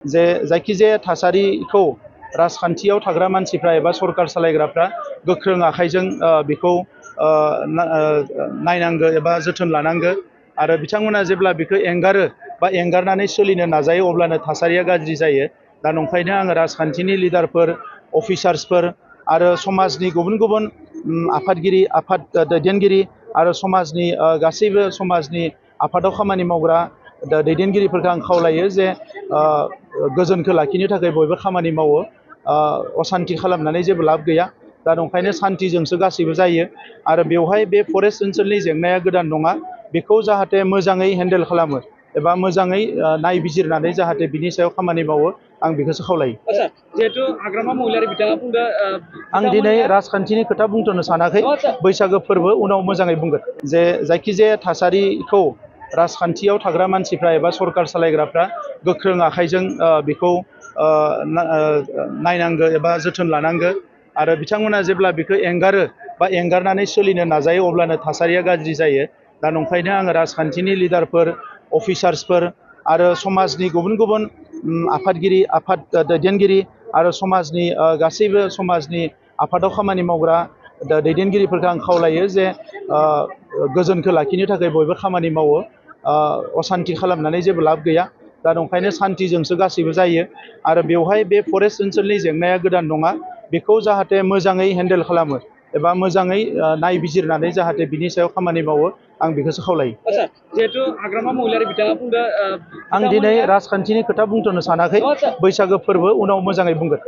जे जायखिजाया थासारिखौ राजखान्थियाव थाग्रा मानसिफ्रा एबा सरकार सालायग्राफ्रा गोख्रों आखाइजों बेखौ नायनांगौ एबा जोथोन लानांगौ आरो बिथांमोना जेब्ला बेखौ एंगारो बा एंगारनानै सोलिनो नाजायो अब्लानो थासारिया गाज्रि जायो। दा नंखायनो आङो राजखान्थिनि लिडारफोर अफिसार्सफोर आरो समाजनि गुबुन गुबुन आफादगिरि आफाद दैदेनगिरि आरो समाजनि गासैबो समाजनि आफादाव खामानि मावग्रा दैदेनगिरिफोरखौ आं खावलायो जे गोजोनखौ लाखिनो थाखाय बयबो खामानि मावो। असान्ति खालामनानै जेबो लाब गैया। दा नंखायनो सान्तिजोंसो गासैबो जायो आरो बेवहाय बे फरेस्ट ओनसोलनि जेंनाया गोदान नङा। बेखौ जाहाथे मोजाङै हेन्डेल खालामो एबा मोजाङै नायबिजिरनानै जाहाथे बिनि सायाव खामानि मावो आं बेखौसो खावलायो। जिहेतु हाग्रामा महिलारि बिथाङा बुंदों आं दिनै राजखान्थिनि खोथा बुंथ'नो सानाखै। बैसागो फोरबो उनाव मोजाङै बुंगोन। जे जायखिजाया थासारिखौ राजखान्थियाव थाग्रा मानसिफ्रा एबा सरकार सालायग्राफ्रा गोख्रों आखाइजों बेखौ नायनांगौ एबा जोथोन लानांगौ आरो बिथांमोना जेब्ला बेखौ एंगारो बा एंगारनानै सोलिनो नाजायो अब्लानो थासारिया गाज्रि जायो। दा नंखायनो आङो राजखान्थिनि लिडारफोर अफिसार्सफोर आरो समाजनि गुबुन गुबुन आफादगिरि आफाद दैदेनगिरि आरो समाजनि गासैबो समाजनि आफादाव खामानि मावग्रा दैदेनगिरिफोरखौ आं खावलायो जे गोजोनखौ लाखिनो थाखाय बयबो खामानि मावो। असान्ति खालामनानै जेबो लाब गैया। दा नंखायनो सान्तिजोंसो गासैबो जायो आरो बेवहाय बे फरेस्ट ओनसोलनि जेंनाया गोदान नङा। बेखौ जाहाथे मोजाङै हेन्डेल खालामो एबा मोजाङै नायबिजिरनानै जाहाथे बिनि सायाव खामानि मावो आं बेखौसो खावलायो। जिहेतु हाग्रामा महिलारि बिथाङा बुंदों आं दिनै राजखान्थिनि खोथा बुंथ'नो सानाखै। बैसागो फोरबो उनाव मोजाङै बुंगोन।